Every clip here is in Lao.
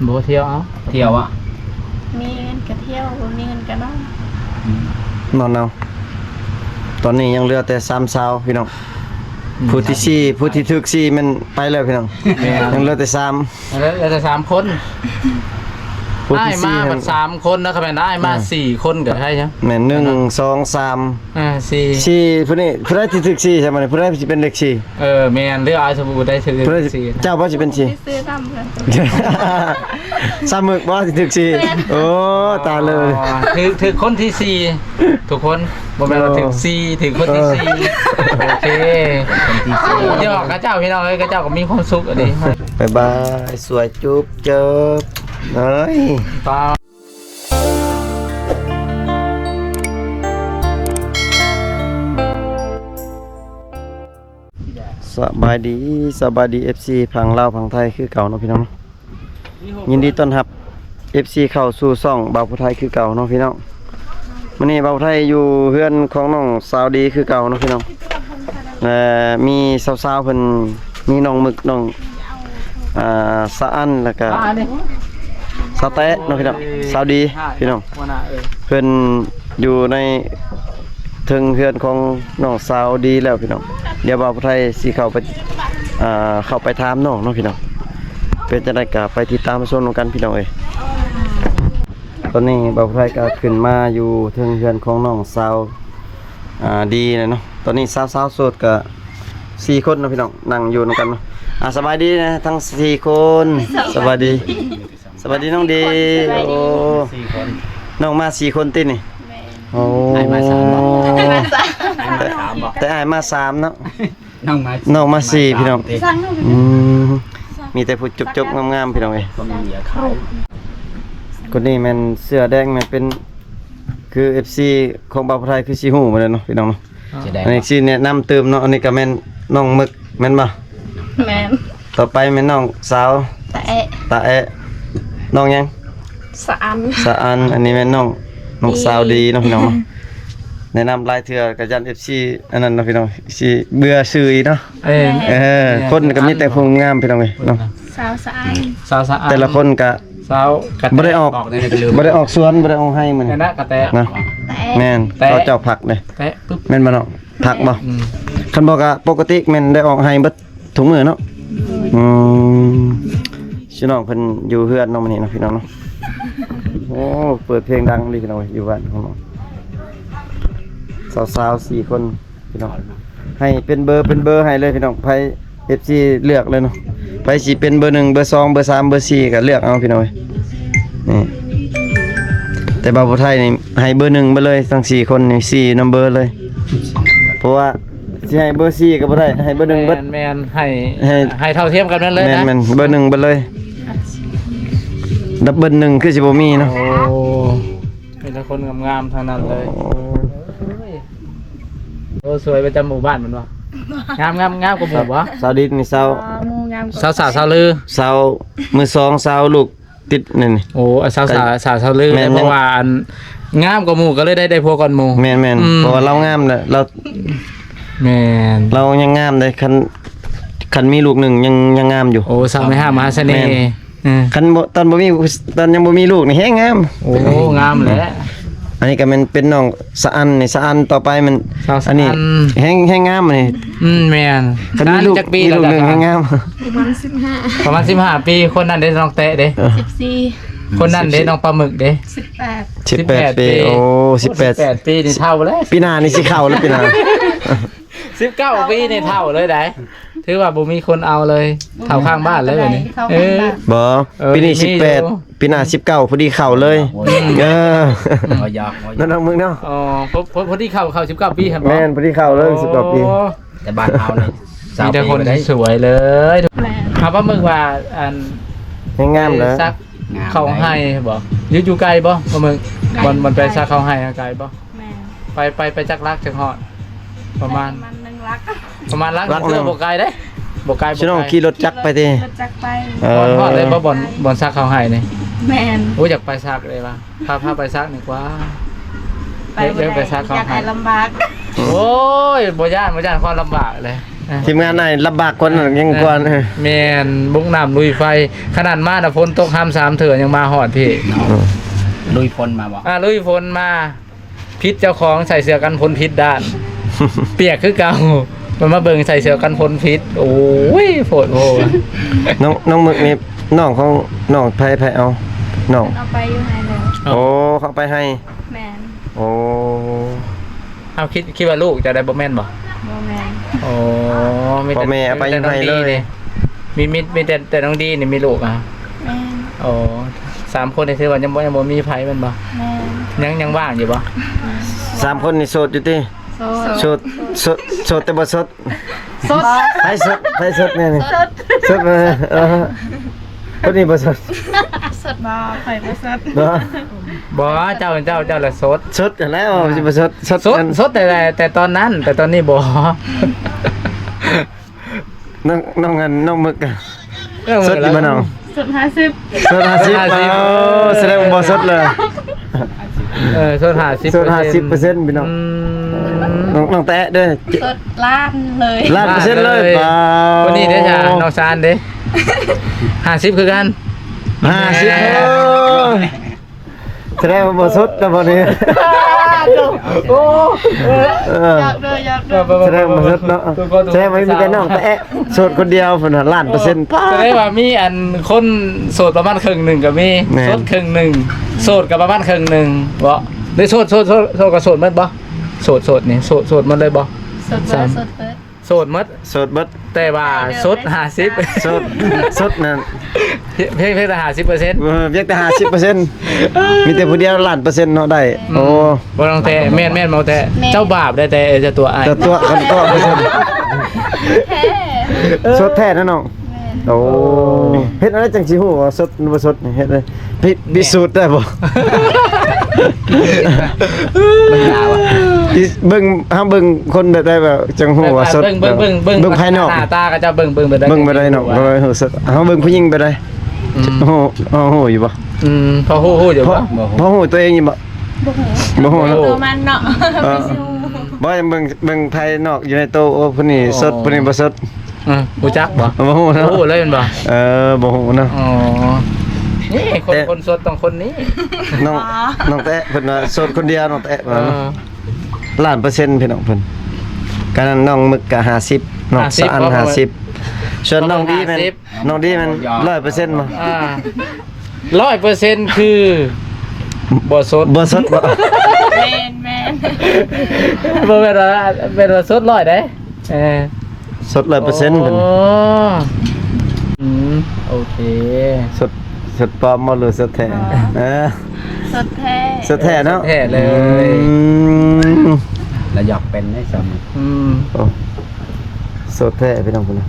ບໍ່ທ່ຽວເອົາ ທ່ຽວອະ ມີເງິນກໍທ່ຽວ ບໍ່ມີເງິນກໍນອນ ນອນເອົາ. ຕອນນີ້ຍັງເຫຼືອແຕ່ສາມສາວພີ່ນ້ອງ ອືມ ຜູ້ທີສີ່ ຜູ້ທີ່ຖືກສີ່ແມ່ນໄປແລ້ວພີ່ນ້ອງ ແມ່ນ ຍັງເຫຼືອແຕ່ສາມ ເຫຼືອແຕ່ສາມຄົນ ຜູ້ທີ່ສີ່ ອ້າຍມາບັດສາມຄົນນະ ຄັນແມ່ນອ້າຍມາ ອ່າ ສີ່ຄົນກໍໄດ້ຫຍັງ ແມ່ນ ໜຶ່ງ ສອງ ສາມ ອ່າ ສີ່ ສີ່ ຜູ້ນີ້ ຜູ້ໃດທີ່ຖືກສີ່ໃຊ່ບໍ່ນີ້ ຜູ້ໃດຊິເປັນເລກສີ່ ເອີ ແມ່ນ ເລືອກເອົາ ສົມມຸດໄດ້ຖືກສີ່ ເຈົ້າບໍ່ຊິເປັນສີ່ ຊື່ນຳ ສາມໝຶກບໍ່ຊິຖືກສີ່ ໂອ້ ຕາຍເລີຍ ຖືກ ຖືກຄົນທີສີ່ ທຸກຄົນ ບໍ່ແມ່ນວ່າຖືກສີ່ ຖືກຄົນທີສີ່ ໂອເຄ ຢອກເຂົາເຈົ້າ ພີ່ນ້ອງເອີຍ ເຂົາເຈົ້າກໍມີຄວາມສຸກອັນນີ້ ບາຍບາຍ ສວຍ ຈູບ ເຈີບ ເອີຍ ສະບາຍດີ ສະບາຍດີ ເອັຟຊີ ຝັ່ງລາວຝັ່ງໄທຄືເກົ່າເນາະພີ່ນ້ອງເນາະ ຍິນດີຕ້ອນຮັບ ເອັຟຊີ ເຂົ້າສູ່ຊ່ອງບ່າວຜູ້ໄທຄືເກົ່າເນາະພີ່ນ້ອງ. ມື້ນີ້ບ່າວຜູ້ໄທຢູ່ເຮືອນຂອງນ້ອງສາວດີຄືເກົ່າເນາະພີ່ນ້ອງ ແລະ ມີສາວໆເພິ່ນ ມີນ້ອງໝຶກ ນ້ອງ ອ່າ ສະອັນ ແລ້ວກະສາວແຕະເນາະພີ່ນ້ອງ ສາວດີພີ່ນ້ອງ ເພິ່ນຢູ່ໃນເທິງເຮືອນຂອງນ້ອງສາວດີແລ້ວພີ່ນ້ອງ. ດຽວບ່າວຜູ້ໄທຊິເຂົ້າໄປ ອ່າ ເຂົ້າໄປຖາມນ້ອງເນາະພີ່ນ້ອງ ເປັນຈັ່ງໃດກໍໄປຕິດຕາມຊົມນຳກັນພີ່ນ້ອງເອີຍ. ຕອນນີ້ບ່າວຜູ້ໄທກໍຂຶ້ນມາຢູ່ເທິງເຮືອນຂອງນ້ອງສາວ ອ່າ ດີແລ້ວເນາະ. ຕອນນີ້ສາວໆໂສດກໍສີ່ຄົນເນາະພີ່ນ້ອງ ນັ່ງຢູ່ນຳກັນເນາະ. ອ່າ ສະບາຍດີນະທັງສີ່ຄົນ ສະບາຍດີ ສະບາຍດີນ້ອງດີ ສະບາຍດີ ໂອ້ ສີ່ຄົນ ນ້ອງມາສີ່ຄົນຕິນີ້ ແມ່ນ ໂອ້ ອ້າຍມາສາມບໍ່ ອ້າຍມາສາມ ແຕ່ອ້າຍມາສາມເນາະ ນ້ອງມາ ນ້ອງມາສີ່ ມາສາມ ພີ່ນ້ອງ ອືມ ມີແຕ່ຜູ້ຈົບໆງາມໆ ພີ່ນ້ອງເອີຍ ຄົນນີ້ແມ່ນເສື້ອແດງ ແມ່ນເປັນ ຄື ເອັຟຊີ ຂອງບ່າວຜູ້ໄທຄືຊິຮູ້ໝົດແລ້ວເນາະ ພີ່ນ້ອງເນາະ. ອັນນີ້ຊິແນະນຳຕື່ມເນາະ ອັນນີ້ກໍແມ່ນນ້ອງໝຶກແມ່ນບໍ່ ແມ່ນ ຕໍ່ໄປແມ່ນນ້ອງສາວ ຕາແອະ ຕາແອະ ນ້ອງຫຍັງ ສະອັນ ສະອັນ ອັນນີ້ແມ່ນນ້ອງ ນ້ອງສາວດີເນາະ ພີ່ນ້ອງເນາະ. ແນະນຳຫຼາຍເທື່ອກໍຢ້ານ ເອັຟຊີ ອັນນັ້ນເນາະ ພີ່ນ້ອງ ຊິເບື່ອຊື່ອີກເນາະ ເອີ ເອີ ຄົນກໍມີແຕ່ຜູ້ງາມ ພີ່ນ້ອງເອີຍເນາະ. ສາວສະອາຍ ສາວສະອາຍ ແຕ່ລະຄົນກະ ສາວກະແຕ ບໍ່ໄດ້ອອກ ບໍ່ໄດ້ອອກສວນ ບໍ່ໄດ້ອອກໄຮ່ມື້ນີ້ ແມ່ນ ແຕ່ ເຂົາເຈົ້າພັກເດ້ ແມ່ນບໍ່ເນາະ ພັກບໍ່ ອືມ ຄັນບໍ່ກະປົກກະຕິແມ່ນໄດ້ອອກໄຮ່ເບິດທຸກມື້ເນາະ ອືມ ພີ່ນ້ອງເພິ່ນຢູ່ເຮືອນເນາະມື້ນີ້ເນາະ ພີ່ນ້ອງເນາະ. ໂອ້ ເປີດເພງດັງເລີຍພີ່ນ້ອງ ຢູ່ບ້ານຂອງເຮົາ ສາວໆສີ່ຄົນ ພີ່ນ້ອງ ໃຫ້ເປັນເບີ ເປັນເບີໃຫ້ເລີຍພີ່ນ້ອງ ໃຜ ເອັຟຊີ ເລືອກເລີຍເນາະ ໃຜຊິເປັນເບີໜຶ່ງ ເບີສອງ ເບີສາມ ເບີສີ່ ກໍເລືອກເອົາພີ່ນ້ອງເອີຍ ນີ້ ແຕ່ບ່າວຜູ້ໄທນີ້ໃຫ້ເບີໜຶ່ງໄປເລີຍ ທັງສີ່ຄົນນີ້ ສີ່ນຳເບີເລີຍ ເພາະວ່າຊິໃຫ້ເບີສີ່ກໍບໍ່ໄດ້ ໃຫ້ເບີໜຶ່ງເບິດ ແມ່ນໆ ໃຫ້ ໃຫ້ ໃຫ້ເທົ່າທຽມກັນນັ້ນເລີຍນະ ແມ່ນໆ ເບີໜຶ່ງໄປເລີຍ ດັບເບິນໜຶ່ງຄືຊິບໍ່ມີເນາະ ໂອ້ ມີແຕ່ຄົນງາມໆທັງນັ້ນເລີຍ ໂອ້ ໂອ້ ສວຍປະຈຳໝູ່ບ້ານແມ່ນບໍ່ ງາມໆ ງາມກວ່າໝູ່ບໍ່ ສາວດິນນີ້ສາວ ສາວສາວສາວລື ສາວມືສອງ ສາວລູກຕິດນີ້ ໂອ້ ສາວສາວສາວລື ແມ່ນ ເພາະວ່າອັນງາມກວ່າໝູ່ກໍເລີຍໄດ້ ໄດ້ຜົວກ່ອນໝູ່ ແມ່ນໆ ອືມ ເພາະວ່າລາວງາມແຫຼະ ລາວ ແມ່ນ ລາວຍັງງາມເດ້ ຄັນ ຄັນມີລູກໜຶ່ງຍັງ ຍັງງາມຢູ່ ໂອ້ ສາວແມ່ຮ້າງມະຫາສະເໜ່ ແມ່ນ ເອີ ຄັນບໍ່ ຕອນບໍ່ມີ ຕອນຍັງບໍ່ມີລູກນີ້ແຮງງາມ ໂອ້ ງາມແຫຼະ ອັນນີ້ກໍແມ່ນເປັນນ້ອງສະອັນນີ້ ສະອັນ ຕໍ່ໄປແມ່ນ ສາວສະອັນ ອັນນີ້ແຮງ ແຮງງາມອັນນີ້ ອືມ ແມ່ນ ຄັນມີລູກ ມີລູກໜຶ່ງແຮງງາມ ປະມານສິບຫ້າ ປະມານສິບຫ້າປີ ຄົນນັ້ນເດ້ ນ້ອງແຕະເດ້ ເອີ ສິບສີ່ ຄົນນັ້ນເດ້ ສິບສີ່ ນ້ອງປາໝຶກເດ້ ສິບແປດ ສິບແປດປີ ໂອ້ ສິບແປດ ສິບແປດປີນີ້ເຖົ້າແລ້ວ ປີໜ້ານີ້ຊິເຂົ້າແລ້ວ ປີໜ້າ ສິບເກົ້າປີນີ້ເຖົ້າເລີຍໄດ໋ ຖືວ່າບໍ່ມີຄົນເອົາເລີຍ ເຖົ້າຂ້າງບ້ານເລີຍບັດນີ້ ເອີ ບໍ່ ເອີ ປີນີ້ສິບແປດ ປີໜ້າສິບເກົ້າ ພໍດີເຂົ້າເລີຍ ອືມ ເອີ ເອົາຢາກ ເອົາຢາກ ນັ້ນນ້ອງມຶງເນາະ ອໍ ພໍ ພໍ ພໍດີເຂົ້າ ເຂົ້າສິບເກົ້າປີຫັ້ນບໍ່ ແມ່ນ ພໍດີເຂົ້າເລີຍ ອໍ ສິບເກົ້າປີ ແຕ່ບ້ານເຮົານີ້ ມີແຕ່ຄົນສາວສວຍເລີຍ ແມ່ນ ຫາປາໝຶກວ່າ ອັນ ແຮງງາມເດີ ສັກເຂົ້າໄຮ່ບໍ່ ຢູ່ ຢູ່ໄກບໍ່ປາໝຶກ ໄກ ບ່ອນ ບ່ອນໄປ ໄກ ສັກເຂົ້າໄຮ່ໄກບໍ່ ແມ່ນ ໄປ ໄປ ໄປຈັກຫຼັກ ຈັກຮອດ ປະມານ ປະມານໜຶ່ງຫຼັກ ປະມານຫຼັກ ຫຼັກໜຶ່ງ ຄືບໍ່ໄກເດ້ ບໍ່ໄກ ຊິນ້ອງ ບໍ່ໄກ ຂີ່ລົດຈັກໄປຕິ ຂີ່ລົດຈັກໄປ ເອີ ຮອດ ຮອດເລີຍບໍ່ ບ່ອນ ບ່ອນສັກເຂົ້າໄຮ່ນີ້ ແມ່ນ ໂອ້ ຢາກໄປສັກເລີຍວ່າ ພາ ພາໄປສັກນີ້ກວ່າ ໄປບໍ່ໄດ້ ໄປສັກເຂົ້າໄຮ່ ຢ້ານອ້າຍລຳບາກ ໂອ້ຍ ບໍ່ຢ້ານ ບໍ່ຢ້ານຄວາມລຳບາກເລີຍ ທີມງານອ້າຍລຳບາກກວ່ານັ້ນຍັງກວ່າ. ເອີ ແມ່ນ ບຸກນ້ຳລຸຍໄຟ ຂະໜາດມານະຝົນຕົກຫ້າມສາມເທື່ອຍັງມາຮອດພີ້. ລຸຍຝົນມາບໍ່? ອ່າ ລຸຍຝົນມາ ຜິດເຈົ້າຂອງ ໃສ່ເສື້ອກັນຝົນຜິດດ້ານ ປຽກຄືເກົ່າ ມັນມາເບິ່ງໃສ່ເສື້ອກັນຝົນຜິດ. ໂອ້ຍ ໂພດໂພ. ນ້ອງ ນ້ອງມຶກນີ້ ນ້ອງຂອງ ນ້ອງໃຜ ໃຜເອົາ ນ້ອງ ເອົາໄປຢູ່ໄຮ່ແລ້ວ. ໂອ້ ເຂົາໄປໄຮ່. ແມ່ນ. ໂອ້ ເຮົາຄິດ ຄິດວ່າລູກຈະໄດ້ ບໍ່ແມ່ນບໍ່? ບໍ່ແມ່ນ. ໂອ້ ມີແຕ່ ພໍ່ແມ່ເອົາໄປຢູ່ໄຮ່ເລີຍ. ມີ ມີ ມີແຕ່ ແຕ່ນ້ອງດີນີ້ມີລູກອະ? ແມ່ນ. ໂອ້ ສາມຄົນນີ້ຖືວ່າຍັງບໍ່ ຍັງບໍ່ມີໃຜແມ່ນບໍ່? ແມ່ນ. ຍັງ ຍັງວ່າງຢູ່ບໍ່? ສາມຄົນນີ້ໂສດຢູ່ຕິ? ໂສດ ໂສດ ໂສດ ໂສດແຕ່ບໍ່ສົດ. ສົດ ໃຜສົດ ໃຜສົດແນ່ນີ້? ສົດ ສົດ ເອີ ຄົນນີ້ບໍ່ສົດ. ສົດບໍ່? ຂ້ອຍບໍ່ສົດ. ບໍ່ ບໍ່ ເຈົ້າ ເຈົ້າ ເຈົ້າລະສົດ. ສົດຫັ້ນແຫຼະ ຊິບໍ່ສົດ ສົດ ສົດ ສົດແຕ່ ແຕ່ຕອນນັ້ນ ແຕ່ຕອນນີ້ບໍ່. ນ້ອງ ນ້ອງອັນ ນ້ອງມຶກ ເອີ ສົດຢູ່ບໍ່ນ້ອງ? ສົດຫ້າສິບ ສົດຫ້າສິບ. ໂອ້ ສະແດງວ່າບໍ່ສົດເລີຍ. ເອີ ສົດຫ້າສິບ ສົດຫ້າສິບເປີເຊັນ ພີ່ນ້ອງ. ອືມ ນ້ອງ ນ້ອງແຕະເດີ ສົດລ້ານເລີຍ ລ້ານເປີເຊັນເລີຍ. ຄົນນີ້ເດ້ ນ້ອງຊານເດ້ ຫ້າສິບຄືກັນ. ຫ້າສິບ ໂອ້ຍ ສະແດງວ່າບໍ່ສົດນະບັດນີ້. ໂອ້ ເອີ ຢາກເດີ ຢາກເດີ. ສະແດງວ່າບໍ່ສົດເນາະ ສະແດງວ່າມີແຕ່ນ້ອງແຕະ ໂສດຄົນດຽວພຸ້ນນະ ລ້ານເປີເຊັນ. ສະແດງວ່າມີອັນຄົນໂສດປະມານເຄິ່ງໜຶ່ງກໍມີ. ແມ່ນ ໂສດເຄິ່ງໜຶ່ງ ໂສດກໍປະມານເຄິ່ງໜຶ່ງເບາະ. ຫຼືໂສດ ໂສດ ໂສດ ໂສດກໍໂສດໝົດບໍ່? ໂສດ ໂສດນີ້ ໂສດ ໂສດໝົດເລີຍບໍ່? ໂສດເບິດ ໂສດເບິດ ໂສດໝົດ ໂສດເບິດ. ແຕ່ວ່າສົດຫ້າສິບ ສົດ ສົດນັ້ນ ພຽງ ພຽງແຕ່ຫ້າສິບເປີເຊັນ. ເອີ ພຽງແຕ່ຫ້າສິບເປີເຊັນ ມີແຕ່ຜູ້ດຽວລ້ານເປີເຊັນເນາະໄດ້. ອືມ ໂອ້ ບໍ່ຕ້ອງແຕະ. ແມ່ນ ແມ່ນ ບໍ່ແຕະ. ແມ່ນ ເຈົ້າບາບໄດ້ແຕະ ເຈົ້າຕົວະອ້າຍ ເຈົ້າຕົວະກັນຕົວະເປີເຊັນ. ແທ້ ສົດແທ້ນະນ້ອງ. ແມ່ນ. ໂອ້ ເຮັດອັນໃດຈັ່ງຊິຮູ້ວ່າສົດ ບໍ່ສົດນີ້ ເຮັດເລີຍ ພິ ພິສູດໄດ້ບໍ່? ເບິ່ງລາວ ເບິ່ງ ເຮົາເບິ່ງຄົນແບບໃດ ແບບຈັ່ງຮູ້ວ່າສົດ? ເບິ່ງ ເບິ່ງ ເບິ່ງ ເບິ່ງພາຍນອກ ໜ້າຕາເຂົາເຈົ້າເບິ່ງ ເບິ່ງແບບໃດ ເບິ່ງແບບໃດເນາະ ເຮົາເບິ່ງຜູ້ຍິງແບບໃດ? ອືມ ຮູ້ ເຮົາຮູ້ຢູ່ບໍ່? ອືມ ພໍຮູ້ ຮູ້ຢູ່ບໍ່? ພໍຮູ້ຕົວເອງຢູ່ບໍ່? ບໍ່ຮູ້ ບໍ່ຮູ້ເນາະ ໂຕມັນເນາະ. ເອີ ບໍ່ ເບິ່ງ ເບິ່ງພາຍນອກຢູ່ໃນໂຕ ໂອ້ ຜູ້ນີ້ສົດ ຜູ້ນີ້ບໍ່ສົດ. ເອີ ຮູ້ຈັກບໍ່? ບໍ່ຮູ້ເນາະ ບໍ່ຮູ້ເລີຍແມ່ນບໍ່? ເອີ ບໍ່ຮູ້ເນາະ. ອໍ ນີ້ຄົນ ຄົນສົດຕ້ອງຄົນນີ້. ນ້ອງ ນ້ອງແຕະ ເພິ່ນວ່າໂສດຄົນດຽວ ນ້ອງແຕະວ່າ. ເອີ ລ້ານເປີເຊັນພີ່ນ້ອງເພິ່ນ. ການນັ້ນນ້ອງມຶກກະຫ້າສິບ ນ້ອງສະອັນຫ້າສິບ ສ່ວນນ້ອງດີແມ່ນ ນ້ອງດີແມ່ນຮ້ອຍເປີເຊັນບໍ່? ອ່າ ຮ້ອຍເປີເຊັນ ຄືບໍ່ສົດ ບໍ່ສົດບໍ່? ແມ່ນ ແມ່ນ ບໍ່ແມ່ນວ່າ ແມ່ນວ່າສົດຮ້ອຍເດ້. ເອີ ສົດຮ້ອຍເປີເຊັນເພິ່ນ. ໂອ້ ອືມ ໂອເຄ ສົດ ສົດປອມບໍ່ ຫຼືສົດແທ້? ອໍ ເອີ ສົດແທ້ ສົດແທ້ເນາະ ສົດແທ້ເລີຍ. ອືມ ລະຢອກເປັນໄດ້ຊ້ຳ. ອືມ ໂອ້ ສົດແທ້ພີ່ນ້ອງພຸ້ນນະ.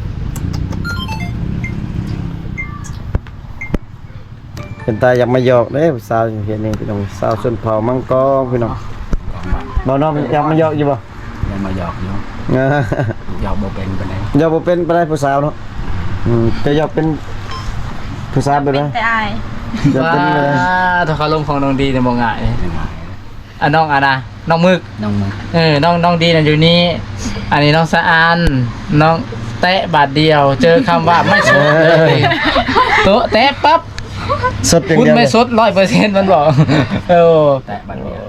ເປັນຕາຢາກມາຢອກເດ້ ຜູ້ສາວຢູ່ເຂດນີ້ພີ່ນ້ອງ ສາວຊົນເຜົ່າມັງກອງພີ່ນ້ອງ. ບໍ່ນ້ອງຢາກມາຢອກຢູ່ບໍ່? ຢາກມາຢອກຢູ່ ຢອກບໍ່ເປັນປານໃດ ຢອກບໍ່ເປັນປານໃດຜູ້ສາວເນາະ. ອືມ ຈະຢອກເປັນຜູ້ສາວແບບໃດ? ເປັນແຕ່ອ້າຍ ຢອກເປັນແບບໃດ? ວ່າ ຖ້າຄາລົມຂອງນ້ອງດີນີ້ບໍ່ງ່າຍ. ບໍ່ງ່າຍ. ອາ ນ້ອງ ອາ ນະ ນ້ອງມຶກ ນ້ອງມຶກ ເອີ ນ້ອງ ນ້ອງດີນະຢູ່ນີ້ ອັນນີ້ນ້ອງສະອານ ນ້ອງແຕະບາດດຽວ ເຈີຄຳວ່າໄມ່ສົດເລີຍ. ໂຕະແຕະປັບ ສົດຢ່າງດຽວ ຄຸນໄມ່ສົດຮ້ອຍເປີເຊັນ ມັນບອກ. ໂອ້ ແຕະບາດດຽວ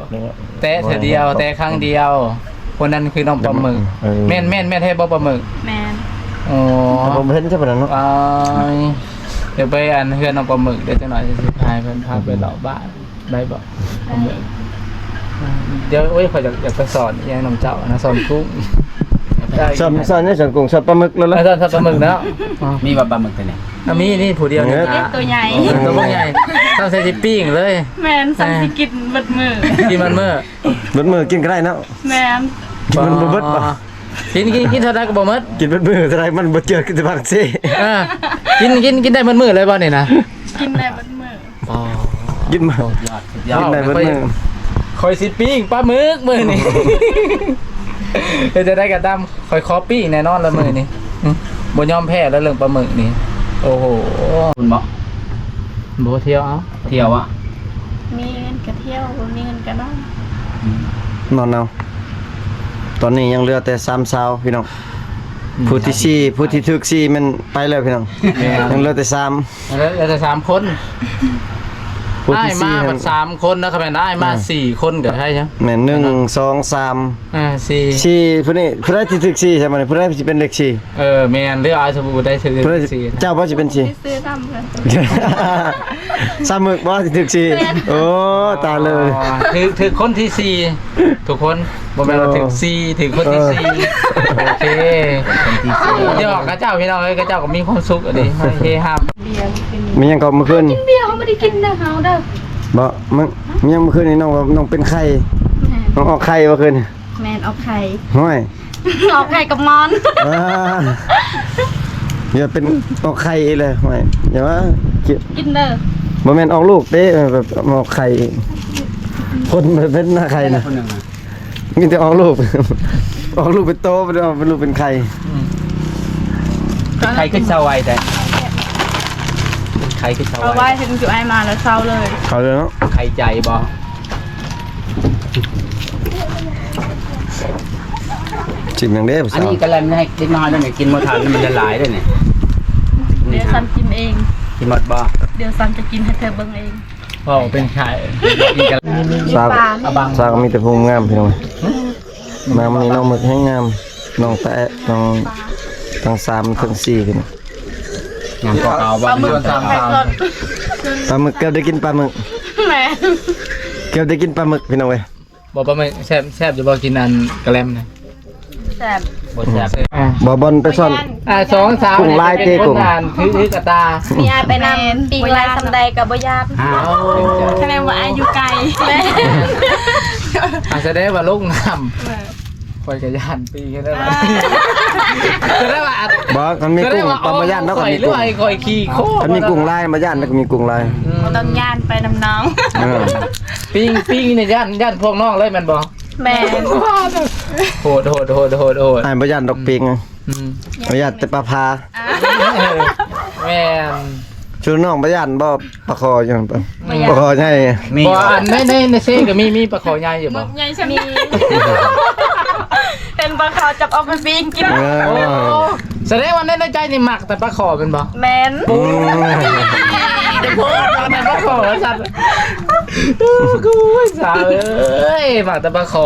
ແຕະເທື່ອດຽວ ແຕະຄັ້ງດຽວ. ຄົນນັ້ນຄືນ້ອງປາໝຶກ. ເອີ ແມ່ນ ແມ່ນ ແມ່ນແທ້ບໍ່ປາໝຶກ? ແມ່ນ. ອໍ ແຕ່ບໍ່ເຫັນຊະປານນັ້ນເນາະ. ອ້າຍ ດຽວໄປອັນເຮືອນນ້ອງປາໝຶກເດີ ຈັກໜ້ອຍຊິພາເພິ່ນ ພາໄປເລາະບ້ານ. ໄດ້ບໍ່? ໄດ້. ດຽວ ໂອ້ຍ ຂ້ອຍຢາກ ຢາກໄປສອນອີ່ຫຍັງນຳເຈົ້ານະ ສອນກຸ້ງ. ສອນ ສອນຫຍັງ? ສອນກຸ້ງ ສອນປາໝຶກແລ້ວລະ. ເອີ ສອນ ສອນປາໝຶກເນາະ. ອໍ ມີບໍ່ປາໝຶກຕົວນີ້? ອ່າ ມີນີ້ຜູ້ດຽວນີ້ລະ. ເອີ ໂຕໃຫຍ່ ໂຕບັກໃຫຍ່ ສ່ຳໃສ່ຊິປີ້ງເລີຍ. ແມ່ນ ສ່ຳຊິກິນເບິດມື້ ກິນເບິດມື້ ເບິດມື້ກິນກໍໄດ້ເນາະ. ແມ່ນ. ກິນມັນບໍ່ເບິດບໍ່? ອໍ ກິນ ກິນ ກິນເທົ່າໃດກໍບໍ່ໝົດ ກິນເບິດມື້ເທົ່າໃດ ມັນບໍ່ເຈື່ອ ກິນແຕ່ບາງເຊ. ເອີ ກິນ ກິນ ກິນໄດ້ເບິດມື້ເລີຍບໍ່ນີ້ນະ? ກິນໄດ້ເບິດມື້. ອໍ ກິນມາ ສຸດຍອດ ສຸດຍອດ ກິນໄດ້ເບິດມື້. ຂ້ອຍຊິປີ້ງປາໝຶກມື້ນີ້ ເຮັດຈັ່ງໃດກໍຕາມ ຂ້ອຍຂໍປີ້ງແນ່ນອນລະມື້ນີ້. ຫຶ ບໍ່ຍອມແພ້ລະເລື່ອງປາໝຶກນີ້. ໂອ້ໂຫ ຄຸນເບາະ ບໍ່ທ່ຽວເອົາ ທ່ຽວອະ ມີເງິນກໍທ່ຽວ ບໍ່ມີເງິນກໍນອນ ນອນເອົາ. ຕອນນີ້ຍັງເຫຼືອແຕ່ສາມສາວພີ່ນ້ອງ. ຜູ້ທີສີ່ ຜູ້ທີ່ຖືກສີ່ແມ່ນໄປແລ້ວພີ່ນ້ອງ ຍັງເຫຼືອແຕ່ສາມ ເຫຼືອແຕ່ສາມຄົນ ຜູ້ທີສີ່ ອ້າຍມາບັດສາມຄົນນະ ຄັນແມ່ນອ້າຍມາ ອ່າ ສີ່ຄົນກໍໃຊ່ ແມ່ນ ໜຶ່ງ ສອງ ສາມ ອ່າ ສີ່ ສີ່ ຜູ້ນີ້ ຜູ້ໃດທີ່ຖືກສີ່ໃຊ່ບໍ່ນີ້ ຜູ້ໃດຊິເປັນເລກສີ່ ເອີ ແມ່ນ ຫຼືອ້າຍສະບູໄດ້ຖືກສີ່ ເຈົ້າບໍ່ຊິເປັນສີ່ ຊື່ນຳເລີຍ ສາມມື້ບໍ່ຊິຖືກສີ່ ໂອ້ ຕາຍເລີຍ ຖືກ ຖືກຄົນທີສີ່ ທຸກຄົນ ບໍ່ແມ່ນວ່າຖືກສີ່ ຖືກຄົນທີສີ່ ເອີ ໂອເຄ ຢອກເຂົາເຈົ້າ ພີ່ນ້ອງເອີຍ ເຂົາເຈົ້າກໍມີຄວາມສຸກອັນນີ້ ເຮຮາ ມີຫຍັງກໍມື້ຄືນ ກິນເບຍ ເຮົາບໍ່ໄດ້ກິນເດີ ເຮົາເດີ ບໍ່ ມັນ ມີຫຍັງມື້ຄືນນີ້ ນ້ອງວ່ານ້ອງເປັນໄຂ້ ແມ່ນ ນ້ອງອອກໄຂ່ມື້ຄືນ ແມ່ນ ອອກໄຂ່ ຫ້ວຍ ອອກໄຂ່ກັບມອນ ອ່າ ຢ່າເປັນອອກໄຂ່ອີກເລີຍ ຫ້ວຍ ຢ່າວ່າ ກິນເດີ ບໍ່ແມ່ນອອກລູກເດ້ ແບບອອກໄຂ່ ຄົນເປັນໜ້າໄຂ່ນະ ມີແຕ່ອອກລູກ ອອກລູກເປັນໂຕ ບໍ່ໄດ້ອອກເປັນລູກເປັນໄຂ່ ອືມ ໄຂ່ຂຶ້ນເຊົາໄວແທ້ ໄຂ່ຂຶ້ນເຊົາ ເຊົາໄວ ໄວ ເຫັນຢູ່ອ້າຍມາແລ້ວເຊົາເລີຍ ເຊົາເລີຍເນາະ ໄຂ່ໃຈບໍ່? ຊິມຫຍັງເດ້ຜູ້ສາວ ອັນນີ້ກະແລັມໃຫ້ເດັກນ້ອຍເດ້ນີ້ ກິນບໍ່ທັນ ມັນຫຼາຍໆເດ້ນີ້ ດຽວສັນກິນເອງ ກິນໝົດບໍ່? ດຽວສັນຈະກິນໃຫ້ເທີເບິ່ງເອງ ເວົ້າເປັນໄຂ້ ກິນກະແລັມ ສາວ ສາວກໍມີແຕ່ຜູ້ງາມ ພີ່ນ້ອງ ມາມື້ນີ້ນ້ອງໝຶກແຮງງາມ ນ້ອງຕາແອະ ນ້ອງ ທັງສາມທັງສີ່ ພີ່ນ້ອງ ງາມກວ່າເກົ່າບໍ່? ປາໝຶກ ປາໝຶກ ເກືອບໄດ້ກິນປາໝຶກ ແມ່ນ ເກືອບໄດ້ກິນປາໝຶກ ພີ່ນ້ອງເອີຍ ບໍ່ປາໝຶກແຊບ ແຊບຢູ່ບໍ່? ກິນອັນກະແລັມນະ ແຊບ ບໍ່ແຊບ ບໍ່ ບ່ອນໄປຊ່ອນ ອ່າ ສອງສາວ ກຸ້ງລາຍເຕ ກຸ້ງ ຖື ຖືກະຕາ ມີອ້າຍໄປນຳ ແມ່ນ ປີງລາຍສ່ຳໃດກໍບໍ່ຢ້ານ ອ້າວ ສະແດງວ່າອ້າຍຢູ່ໄກ ແມ່ນ ອ່າ ສະແດງວ່າລົງນ້ຳ ແມ່ນ ຂ້ອຍກໍຢ້ານປີງຄືກັນ ອ່າ ສະແດງວ່າ ບໍ່ ຄັນມີກຸ້ງ ສະແດງວ່າ ປາບໍ່ຢ້ານດອກ ຄັນມີກຸ້ງ ຂ້ອຍຂີ່ໂຄ ຄັນມີກຸ້ງລາຍບໍ່ຢ້ານ ແລ້ວກໍມີກຸ້ງລາຍ ອືມ ບໍ່ຕ້ອງຢ້ານ ໄປນຳນ້ອງ ເອີ ປີງ ປີງນີ້ຢ້ານ ຢ້ານພວກນ້ອງເລີຍແມ່ນບໍ່? ແມ່ນ ໂຫດ ໂຫດ ໂຫດ ໂຫດ ໂຫດ ອ້າຍບໍ່ຢ້ານດອກປີງ ອືມ ບໍ່ຢ້ານແຕ່ປາພາ ອ່າ ແມ່ນ ຊຸມນ້ອງບໍ່ຢ້ານບໍ່? ປາຄໍຫຍັງ ບໍ່ຢ້ານ ປາຄໍໃຫຍ່ ມີ ບໍ່ ອັນໃນ ໃນ ໃນເຊກໍມີ ມີປາຄໍໃຫຍ່ຢູ່ບໍ່? ໃຫຍ່ຊ່ຳນີ້ ເຫັນປາຄໍຈັບເອົາໄປປີ້ງກິນ ເອີ ໂອ້ ສະແດງວ່າໃນ ໃນໃຈນີ້ມັກແຕ່ປາຄໍແມ່ນບໍ່? ແມ່ນ ໂອ້ຍ ແຕ່ປາຄໍວ່າຊັ້ນ ໂອ້ຍ ສາວເອີຍ ມັກແຕ່ປາຄໍ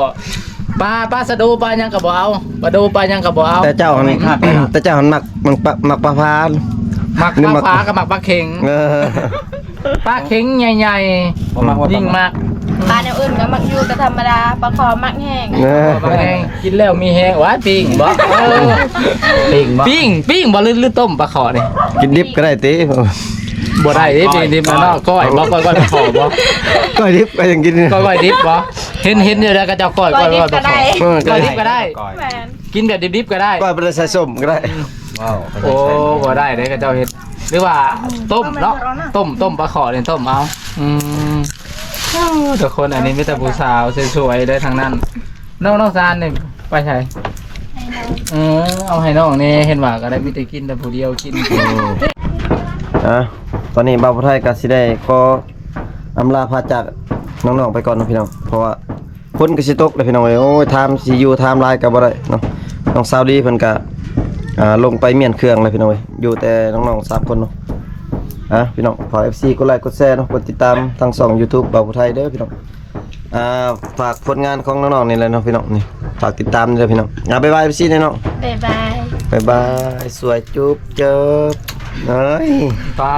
ປາ ປາສະໂດ ປາຫຍັງກໍບໍ່ເອົາ ປາໂດ ປາຫຍັງກໍບໍ່ເອົາ ແຕ່ເຈົ້າຫັ້ນ ແຕ່ເຈົ້າຫັ້ນມັກ ມັກປາ ມັກປາພາ ມັກປາພາກັບມັກປາເຂັງ ເອີ ປາເຂັງໃຫຍ່ໆ ບໍ່ມັກວ່າ ຍິ່ງມັກ ປາແນວອື່ນກໍມັກຢູ່ ກໍທຳມະດາ ປາຄໍມັກແຮງ ເອີ ປາແຮງ ກິນແລ້ວມີແຮງ ຫວາຍ ປີ້ງບໍ່? ເອີ ປີ້ງບໍ່? ປີ້ງ ປີ້ງບໍ່ ຫຼື ຫຼືຕົ້ມປາຄໍນີ້? ກິນດິບກໍໄດ້ຕິ? ບໍ່ໄດ້ເດ້ ປີ້ງດິບນະເນາະ ກ້ອຍບໍ່? ກ້ອຍ ກ້ອຍປາຄໍບໍ່? ກ້ອຍດິບກໍຍັງກິນ ກ້ອຍ ກ້ອຍດິບບໍ່? ເຫັນ ເຫັນຢູ່ແລ້ວເຂົາເຈົ້າກ້ອຍ ກ້ອຍ ກ້ອຍ ກ້ອຍປາຄໍ ເອີ ກ້ອຍດິບກໍໄດ້ ເອີ ກ້ອຍດິບກໍໄດ້ ກ້ອຍ ກິນແບບດິບໆກໍໄດ້ ກ້ອຍບໍ່ໄດ້ໃສ່ສົ້ມກໍໄດ້ ວ້າວ ໂອ້ ບໍ່ໄດ້ເດ້ ເຂົາເຈົ້າເຮັດ ຫຼືວ່າຕົ້ມເນາະ ຕົ້ມ ຕົ້ມປາຄໍນີ້ ຕົ້ມເອົາ ອືມ ໂອ້ ທຸກຄົນ ອັນນີ້ມີແຕ່ຜູ້ສາວສວຍໆເດ້ທັງນັ້ນ ນ້ອງ ນ້ອງຊານນີ້ໄປໃສ? ເອີ ເອົາໃຫ້ນ້ອງແດ່ ເຫັນວ່າກໍໄດ້ມີແຕ່ກິນແຕ່ຜູ້ດຽວກິນ ອ່າ ຕອນນີ້ບ່າວຜູ້ໄທກໍຊິໄດ້ຂໍອຳລາພາຈາກນ້ອງໆໄປກ່ອນເນາະພີ່ນ້ອງ ເພາະວ່າ ຝົນກໍຊິຕົກແລ້ວພີ່ນ້ອງເອີຍ ໂອ້ຍ ຖາມຊິຢູ່ຖາມຫຼາຍກໍບໍ່ໄດ້ເນາະ ນ້ອງສາວດີເພິ່ນກໍ ອ່າ ລົງໄປມ້ຽນເຄື່ອງແລ້ວພີ່ນ້ອງເອີຍ ຢູ່ແຕ່ນ້ອງໆສາມຄົນເນາະ ອ່າ ພີ່ນ້ອງ ຝາກ ເອັຟ ຊີ ກົດໄລກົດແຊເນາະ ກົດຕິດຕາມທາງຊ່ອງ YouTube ບ່າວຜູ້ໄທເດີພີ່ນ້ອງ ອ່າ ຝາກຜົນງານຂອງນ້ອງໆນີ້ແຫຼະເນາະພີ່ນ້ອງ ນີ້ ຝາກຕິດຕາມເດີພີ່ນ້ອງ ອ່າ ບາຍບາຍ ເອັຟ ຊີ ແດ່ເນາະ ບາຍບາຍ ບາຍບາຍ ສວຍ ຈູບ ເຈີບ ເອີຍ ຕາ